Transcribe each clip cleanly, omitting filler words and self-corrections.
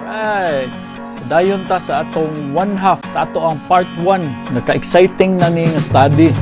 Right. Dayon ta sa atong one half, sa ato ang part 1. Naka-exciting na ni nga study.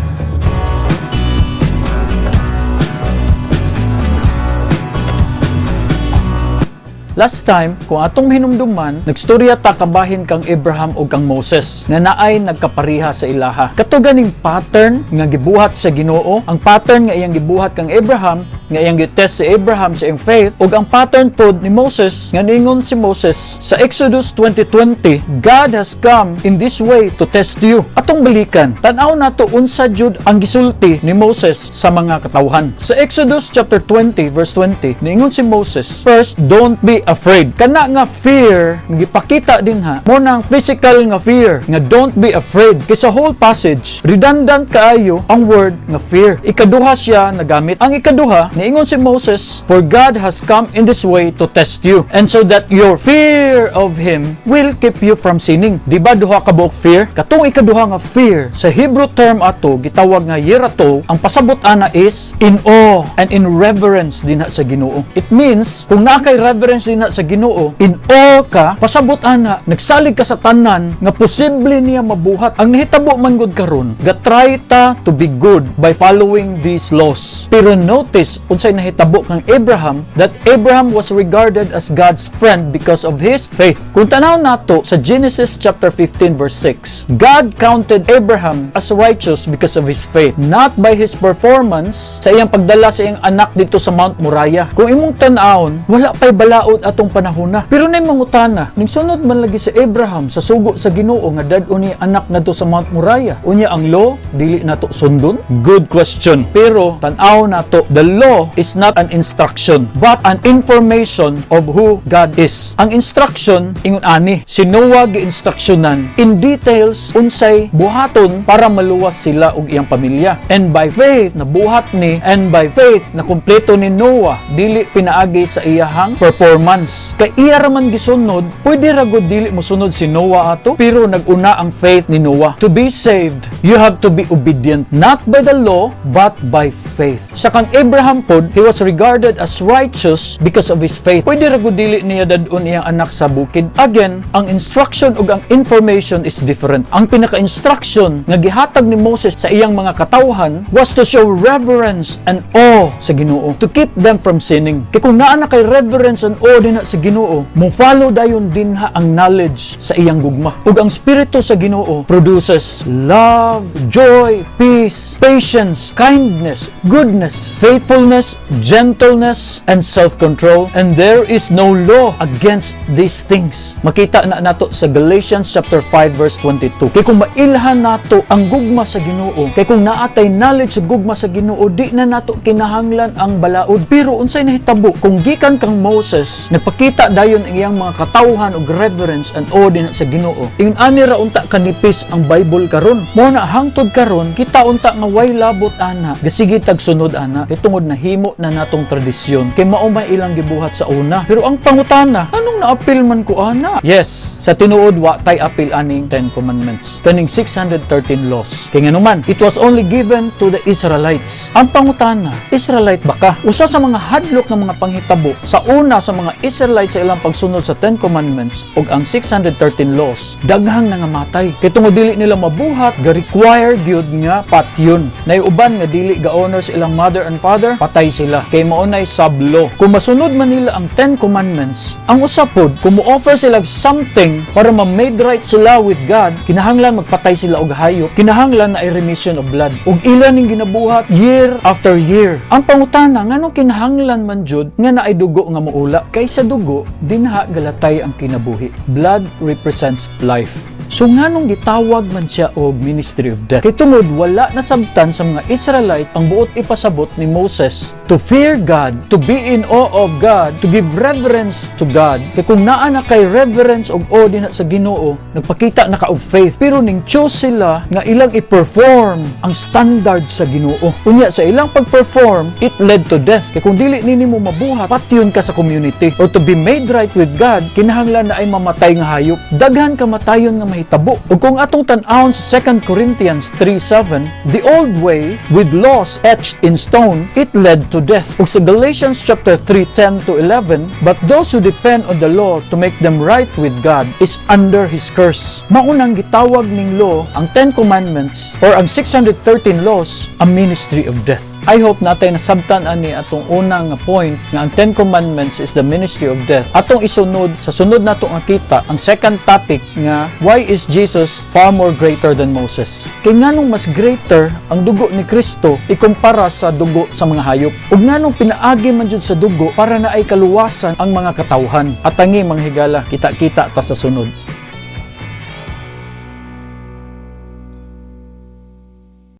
Last time, kung atong hinumduman, nagstorya ta kabahin kang Abraham ug kang Moses nga naay nagkapariha sa ilaha. Kato ganing pattern nga gibuhat sa Ginoo, ang pattern nga iyang gibuhat kang Abraham, nga iyang gitest si Abraham sa iyang faith, ug ang pattern pod ni Moses nga niingon si Moses sa Exodus 20:20, "God has come in this way to test you." Atong balikan, tan-aw nato unsa jud ang gisulti ni Moses sa mga katawhan. Sa Exodus chapter 20 verse 20, niingon si Moses, "First, don't be afraid." Kana nga fear nga gipakita dinha mo nang physical nga fear nga don't be afraid. Kay sa whole passage, redundant kaayo ang word nga fear. Ikaduha siya nagamit. Ang ikaduha, niingon si Moses, "For God has come in this way to test you, and so that your fear of him will keep you from sinning." Di ba duha ka buok fear? Katong ikaduha nga fear, sa Hebrew term ato gitawag nga yirato, ang pasabot ana is in awe and in reverence dinha sa Ginoo. It means kung naa kay reverence dinha sa Ginoo, in awe ka, pasabot ana nagsalig ka sa tanan nga posible niya mabuhat. Ang nahitabo man gud karon, ga-try ta to be good by following these laws. Pero notice unsay nahitabo kang Abraham, that Abraham was regarded as God's friend because of his faith. Kung tanaw nato sa Genesis chapter 15 verse 6, God counted Abraham as righteous because of his faith, not by his performance sa iyang pagdala sa iyang anak dito sa Mount Moriah. Kung imong tan-awon, wala pay balaod atong panahona. Pero nay mangutana, ning sunod man lagi si Abraham sa sugo sa Ginoo nga dad-on ni anak ngadto sa Mount Moriah. Unya ang law dili nato sundon? Good question. Pero tan-aw nato, the law is not an instruction but an information of who God is. Ang instruction ingon ani, si Noah gi-instructionan in details unsay buhaton para maluwas sila ug iyang pamilya. And by faith nabuhat ni, and by faith na kumpleto ni Noah, dili pinaagi sa iyahang performance. Kay iya ra man gisunod, pwede ra gud dili mosunod si Noah ato, pero nag-una ang faith ni Noah. To be saved, you have to be obedient, not by the law but by faith. Sa kang Abraham pod, he was regarded as righteous because of his faith. Pwede ra gud dili niya dad-on iyang anak sa bukid. Again, ang instruction ug ang information is different. Ang pinaka-instruction nga gihatag ni Moses sa iyang mga katawhan was to show reverence and awe sa Ginoo, to keep them from sinning. Kay kung naa na kay reverence and awe dinha sa Ginoo, mo follow dayon dinha ang knowledge sa iyang gugma. Ug ang spirito sa Ginoo produces love, joy, peace, patience, kindness, goodness, faithfulness, gentleness, and self-control. And there is no law against these things. Makita na nato sa Galatians chapter 5 verse 22. Kay kung mailhan nato ang gugma sa Ginoo, kay kung naatay knowledge sa gugma sa Ginoo, di na nato kinahanglan ang balaod. Pero unsay nahitabo kung gikan kang Moses, nagpakita dayon ang iyang mga katawhan og reverence and awe dinha sa Ginoo. Ingon ani ra unta kanipis ang Bible karon. Mo na hangtod karon kita unta nga way labot ana, gasige tag sunod ana, kay tungod nahimo na natong tradisyon. Kay mao may ilang gibuhat sa una. Pero ang pangutana, anong naapil man ko ana? Yes, sa tinuod wa tay apil aning 10 Commandments. Kaning 613 laws. Kay nganuman, it was only given to the Israelites. Ang pangutana, Israelite ba ka? Usa sa mga hadlok nga mga panghitabo sa una sa mga Israelites sa ilang pagsunod sa 10 Commandments ug ang 613 laws, daghang nangamatay. Kay tungod dili nila mabuhat, ga-require gyud nga patyon. Nay uban nga dili ga-honor sa ilang mother and father, patay sila. Kay mao nay sub-law. Kung masunod man nila ang 10 Commandments, ang usa pod, kung mo-offer sila something para ma-made right sila with God, kinahanglan magpatay sila og hayop, kinahanglan na ay remission of blood. Ug ila ning ginabuhat year after year. Ang pangutana, nganong kinahanglan man jud nga naay dugo nga moula? Kay sa dugo dinha galatay ang kinabuhi. Blood represents life. So nganong gitawag man siya og ministry of death? Kay tungod wala nasabtan sa mga Israelite ang buot ipasabot ni Moses to fear God, to be in awe of God, to give reverence to God. Kay kung naa na kay reverence og awe dinha sa Ginoo, nagpakita na ka og faith. Pero ning choose sila nga ilang i-perform ang standard sa Ginoo. Unya sa ilang pag-perform, it led to death. Kay kung dili nini mo mabuhat, patyon ka sa community. Or to be made right with God, kinahanglan na ay mamatay nga hayop. Daghan kamatayon nga mahitabo. nahitabo. Ug kung atong tan-awon sa 2 Corinthians 3:7, the old way with laws etched in stone, it led to death. Ug sa Galatians chapter 3:10 to 11, but those who depend on the law to make them right with God is under His curse. Maunang gitawag ning law, ang Ten Commandments or ang 613 laws, a ministry of death. I hope natay nasabtan ani atong unang nga point nga ang Ten Commandments is the ministry of death. Atong isunod sa sunod nato nga kita ang second topic nga why is Jesus far more greater than Moses? Kay nganong mas greater ang dugo ni Kristo ikumpara sa dugo sa mga hayop? Ug nganong pinaagi man jud sa dugo para naay kaluwasan ang mga katawhan? Atangi, mga higala, kita-kita ta sa sunod.